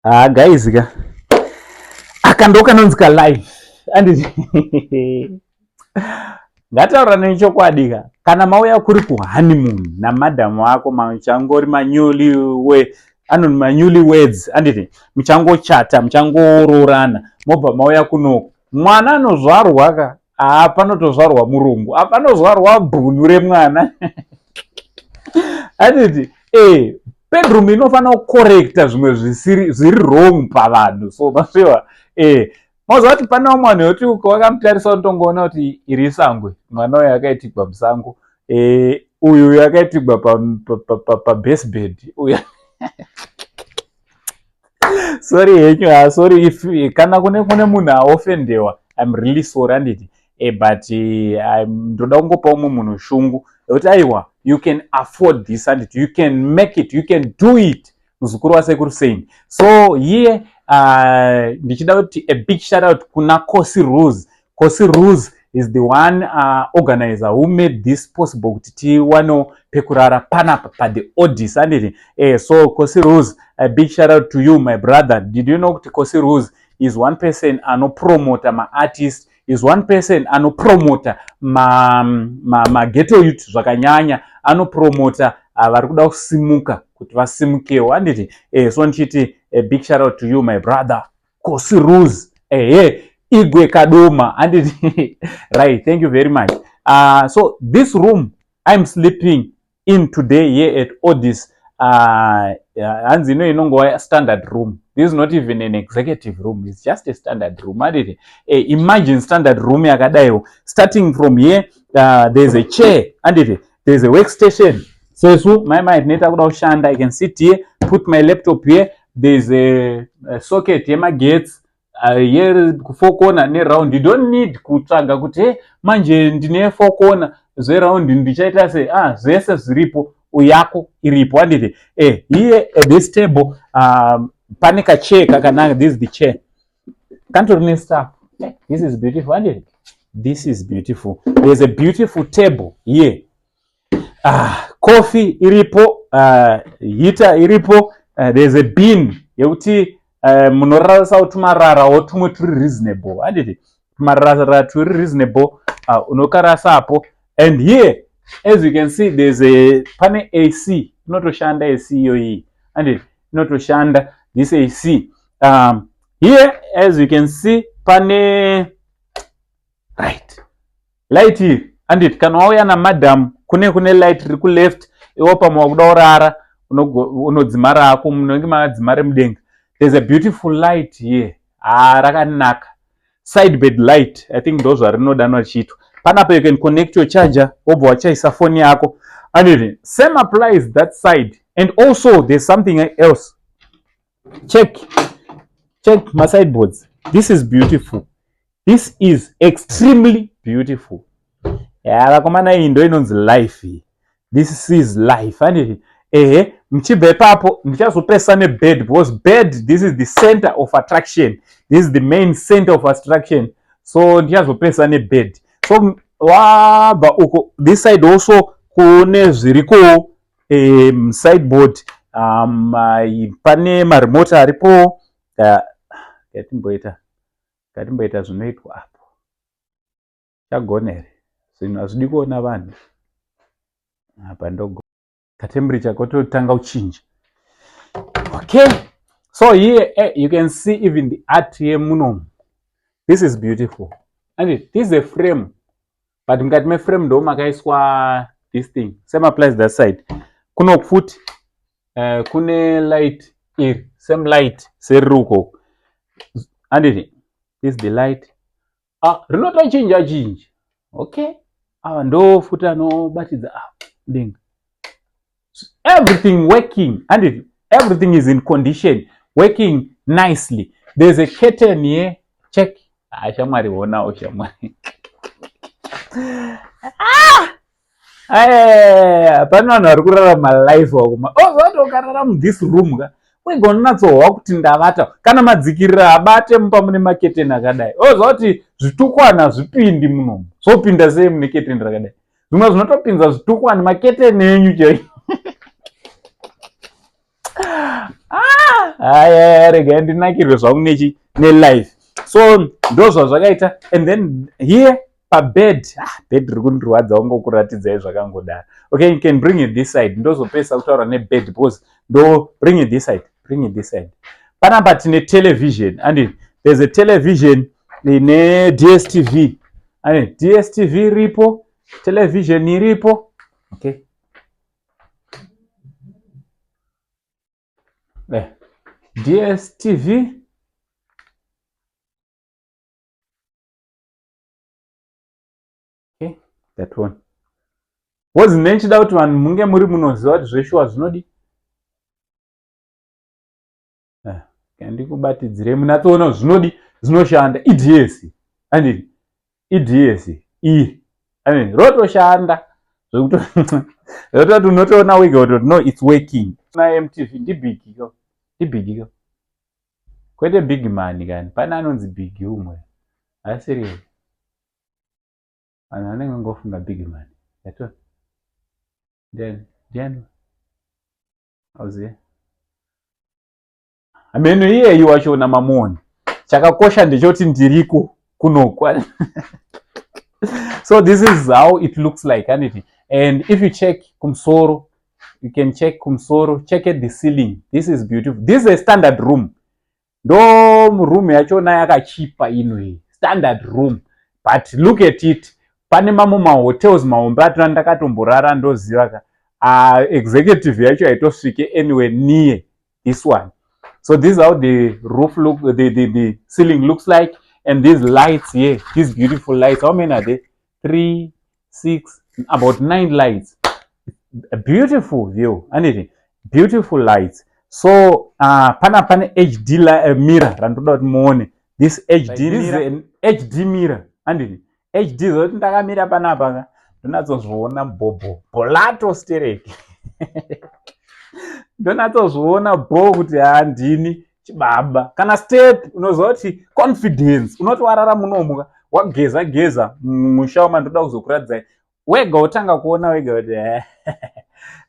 Ah, guys ka aka ndo kanonzi ka life anditi ngataura nechokwadi ka kana mauya kuri kuhoneymoon namadam wako muchangori manewly we anoni manewly words anditi muchangochata muchangoroorana mobva mauya kunoku mwana anozvarwa ka haa panotozvarwa murungu apanozvarwa bhunu remwana anditi e bedroom inofanira kukorekta zvimwe zvisiri zviri wrong pavanhu so masviwa e maziva kuti pane vamwe vanhu vekuti wakamutarisa unotongoona kuti iri isango mwana uyu akaitigwa musango e, uyu uyu akaitigwa pabasebed pa, pa, pa uyu sorry henyu ha sorry if kana kune kune munhu aofendewa im really sorry anditi but ndoda kungopa umwe munhu shungu yekuti aiwa you can afford this anditi you can make it you can do it muzukuru wasekuru sein so here ndichida kuti a big shout out kuna Kosi Rose. Kosi Rose is the one organizer who made this possible kuti tiwanewo pekurara panapa pathe Odis anditi so Kosi Rose, a big shout out to you my brother. Did you know kuti Kosi Rose is one person anopromota maartist, is one person anopromota maghetto ma, ma youth zvakanyanya, anopromota vari kuda kusimuka kuti vasimukewo anditi so ndichiti a big shout out to you my brother Kosi Rose, ehe Igwe Kadoma anditi right, thank you very much. So this room I'm sleeping in today here at Odis, hanzi ino inongova standard room. This is not even an executive room, it's just a standard room anditi imagine standard room yakadaiwo. Starting from here, there's a chair anditi there's a workstation. Sesu mai mai tinoita kuda kushanda, I can sit here, put my laptop here. There's a socket yemagetsi here, four corner neround. You don't need kutsvaga kuti he manje ndine four corner zveround ndichaita sei. Ah, zvese zviripo, yako iripo handiti here at this table pane kachair kakanaka. This is the chair, kantori nestuff. This is beautiful handiti this is beautiful. There's a beautiful table here. Coffee iripo, heater iripo, there's a bin yekuti munorarasawo tumararawo tumwe turi reasonable handiti tumarara turi reasonable unokarasapo. And here, as you can see, there's a pane AC inotoshanda. AC iyoyi handiti inotoshanda this AC. Here, as you can see, pane right light iri handiti kana wauya namadam kune light riri kuleft, iwo pamwe wakuda kurara unodzima rako munenge makadzima remudenga. There's a beautiful light here. Ha, rakanaka sidebed light, I think ndo zvarinodanwa richiitwa panapa. You can connect your charger wobva wachaisa foni yako anditi same applies that side. And also there's something else. Check, check masideboards. This is beautiful. This is extremely beautiful. Ya vakomana, iyi ndo inonzi life iyi. This is life anditi ehe muchibva ipapo ndichazopesa nebed because bed, this is the center of attraction. This is the main center of attraction, so ndichazopesa nebed. So wabva uko, this side also kune zvirikowo sideboard, pane maremote aripo. Ngatimboita zvinoitwa apo chagona here. Zvinhu hazvidi kuona vanhu apa ndogo katemperature kototanga kuchinja. Okay, so here you can see even the art yemunomu. This is beautiful and this is a frame, but mukati meframe ndo makaiswa this thing. Same applies that side. Kuno futi kune light iri, same light seriri uko handiti this is the light. Ah, rinotochinja chinja. Okay, ava ndo futi anobatidza apa denga. Everything working and everything is in condition, working nicely. There's a curtain here. Check. Ah, shamwari, onawo shamwari. Ah! Pane vanhu vari kurarama life wakuma ozvati ukarara muthis room ka uigonatsohwa kuti ndavata kana madzikirira abate mupa mune maketeni akadai ozva kuti zvitukwana zvipindi munomu zvopinda sei mune keteni rakadai. Zvimwe zvinotopinza zvitukwani maketeni enyu chai. Ah! Aya, regai ndinakirwe zvangu nechi nelife. So ndo zvazvakaita. And then here pabed, ah, bed riri kundirwadza kungokuratidzai zvakangodaro. Okay, you can bring it this side. Ndozopesa kutaura nebed because ndo bring it this side, bring it this side. Panapa tine television and there's a television ine DStv. And DStv iripo, television iripo. Okay, DStv. Okay, that one. Because ndinechida kuti vanhu munge muri munoziva kuti zveshuwa zvinodi. Ndikubatidzire munatsoona zvinodi zvinoshanda. IDS anditi IDS iyi I mean, rotoshanda zvekutoti unotoona wega kuti no, it's working. Na MTV ndibig ko, ndibig ko, kwete big man kani. Pane anonzi big umwe asiri, vanhu vanenge ngofunga big man. Yato ndiani, ndiani auzive hameno iyeyi wachona mamuoni. Chakakosha ndechoti ndiriko kunokwa. So this is how it looks like, anditi? And if you check kumusoro, you can check kumusoro, check at the ceiling. This is beautiful. This is a standard room. Ndo room yachona yakachipa ino iyi, standard room, but look at it. Pane mamwe mahotels mahombe atona ndakatomborara, ndoziva ka, executive yacho haitosvike anywhere near this one. So this is how the roof look, the ceiling looks like. And these lights here, these beautiful lights, how many are there? 3, 6, about 9 lights. A beautiful view, anditi? Beautiful lights. So pana pane HD mirror randoda kuti muone. This HD mirror, an HD mirror, anditi? HD zoti ndakamira panapa ka, ndonatsozviona bhobho bholato stereki, ndonatsozviona bho kuti handini chibaba kana step. Unoziva kuti confidence unoti warara munomuka, wageza geza musha mandoda kuzokuratidzai, wega wotanga kuona wega kuti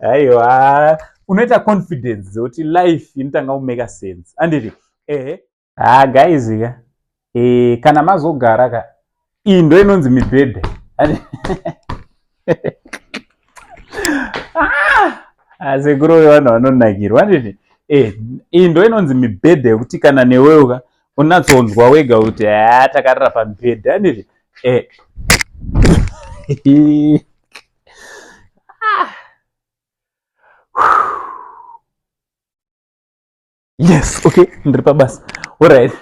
aiwa, unoita confidence dzekuti life inotanga kumake sense, anditi? Ehe, ha guys ka, kana mazogara ka, iyi ndo inonzi mibhedha. Asekuru vanhu vanonakirwa, anditi? Iyi ndo inonzi mibhedha yekuti kana newewo ka unatsonzwa wega kuti ha, takarara pamibhedha, anditi? Yes, okay, ndiri pabasa. Alright,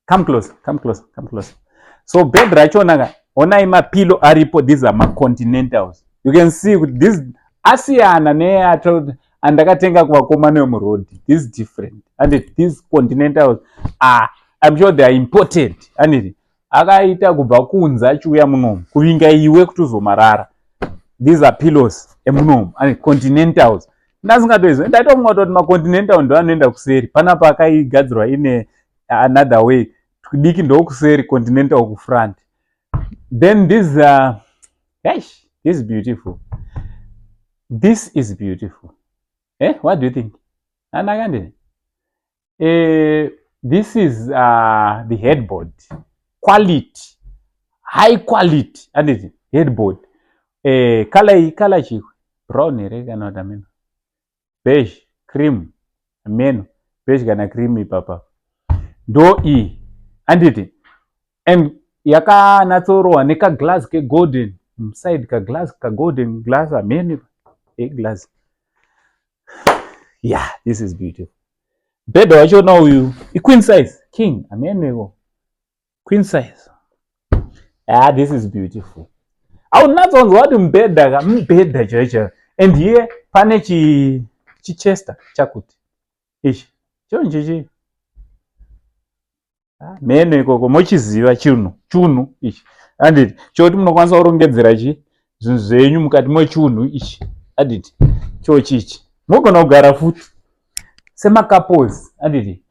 come close, come close, come close. So bed rachona ka, onai mapilo aripo. These are macontinentals. You can see kuti this asiyana neato andakatenga kuvakomana vemuroad. This is different, and these continentals are, I'm sure they are imported, anditi? Akaita kubva kunze achiuya munomu kuvinga iwe kuti uzomarara. These are pillows emunomu and continentals. Ndasingatoizwa, ndaitofunga kuti macontinental ndo anoenda kuseri. Panapa akaigadzirwa ine another way, kudiki ndokuseri, continental kufront. Then this gosh, this is beautiful. This is beautiful. What do you think? Anaka ndini? This is the headboard quality, high quality, anditi? Headboard, color iyi, color chiko, brown here kana kuti ameno, beige, cream, ameno, beige kana cream ipapa. Ndo iyi, anditi? And yakanatsorohwa nekaglass kegolden muside, kaglass kagolden glass, ameno eglass. Yeah, this is beautiful. Bed wachona uyu iqueen size, king, ameno iko, queen size. Ah, this is beautiful. Aunatsonzwa kuti mubhedha ka, mubhedha chaiyo chaiyo. And here pane chichester chakuti ichi chinhu chichi, mheno ikoko mochiziva chinhu chunhu ichi, anditi? Chokuti munokwanisa kurongedzera chi zvinhu zvenyu mukati mechunhu ichi, anditi? Chochichi mogona kugara futi semacouples, anditi?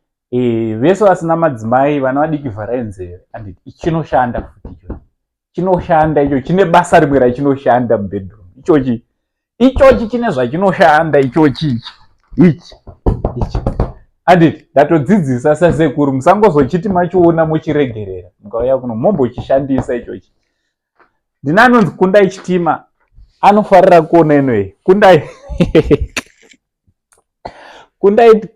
Vese vasina madzimai, vana vadiki, vharai nzeve, anditi? Ichi chinoshanda futi, icho chinoshanda, icho chine basa rimwe rachinoshanda mubedroom. Ichochi ichochi chine zvachinoshanda ichochi, ichi ichi ichi. Anditi ndatodzidzisa sasekuru, musangozochiti machiona mochiregerera, mukauya kuno mombochishandisa ichochi. Ndina anonzi Kundai Chitima, anofarira kuona inoyi. Kundai, Kundai,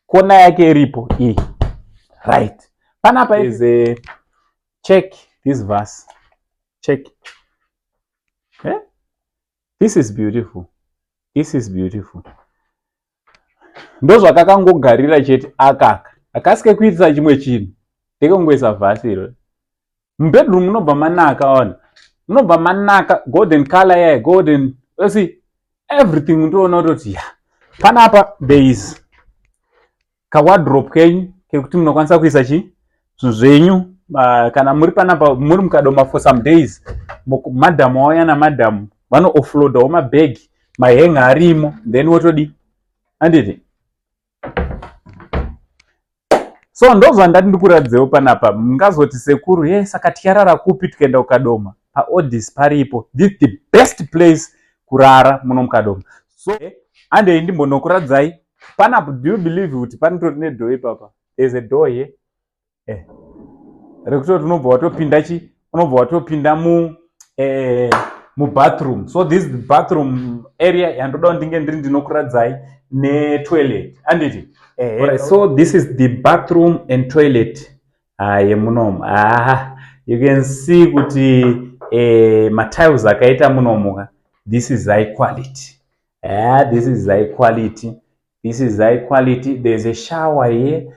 kona yake iripo iyi. Right, panapa is a check this vase, check, eh? This is beautiful, this is beautiful. Ndozvakakangogarira chete akaka, akasike kuitisa chimwe chinhu, ndekungoisa vhasi iro mubedroom, munobva manaka. Ona, munobva manaka, golden color yaya, golden. See everything, ndoona kutoti ya, panapa there is kawardrobe kenyu kekuti munokwanisa kuisa chi zvinhu zvenyu. Kana muri panapa, muri muKadoma for some days, madhamu wauya namadhamu, vano offloadawo mabhegi, mahenga arimo, then wotodi, handiti? So ndozvandati ndikuradzewo panapa. Mungazoti, "Sekuru ye, saka ticharara kupi tikaenda kuKadoma?" PaOdyssey paripo. This the best place kurara muno muKadoma. So handei ndimbonokuradzai panapo. Do you believe kuti panotori nedoor ipapa? There's a door here, rekutoti unobva watopinda chi, unobva watopinda mubathroom. So this is the bathroom area yandoda ndinge ndiri ndinokuradzai, netoilet, handiti? Alright, so this is the bathroom and toilet yemunomu. Ah, you can see kuti matiles akaita munomu, this is high quality. Ah, this is high quality, this is high quality. There's a shower here,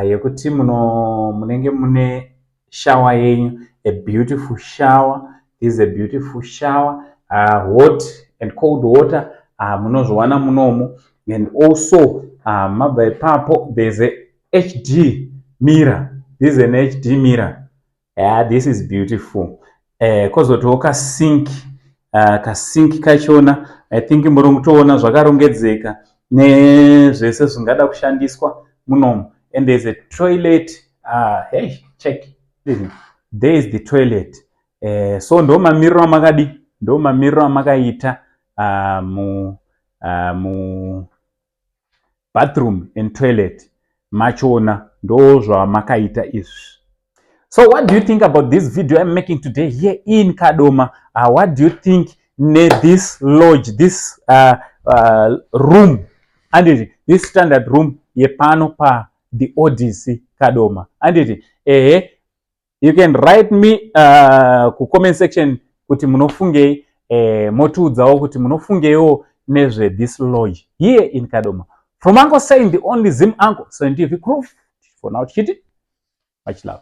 yekuti muno munenge mune shower yenyu, a beautiful shower. This is a beautiful shower, hot and cold water, munozviwana munomu. And also mabva ipapo, there's a HD mirror. This is an HD mirror. Yeah, this is beautiful. Kozotiwo kasink, kasink kachona, I think muri kutoona zvakarongedzeka nezvese zvingada kushandiswa munomu. And there's a toilet. Hey, check, there is the toilet. So ndo mamiriro amakadi, ndo mamiriro amakaita mu bathroom and toilet machona, ndo zvamakaita izvi. So what do you think about this video I'm making today here in Kadoma? What do you think ne this lodge, this room, anditi, this standard room yepano pa The Odyssey Kadoma, anditi? Ehe, you can write me kucomment section kuti munofungei, motiudzawo kuti munofungeiwo nezve this lodge here in Kadoma. From Uncle Saint, the only Zim uncle, Scientific Proof for now, tichiti much love.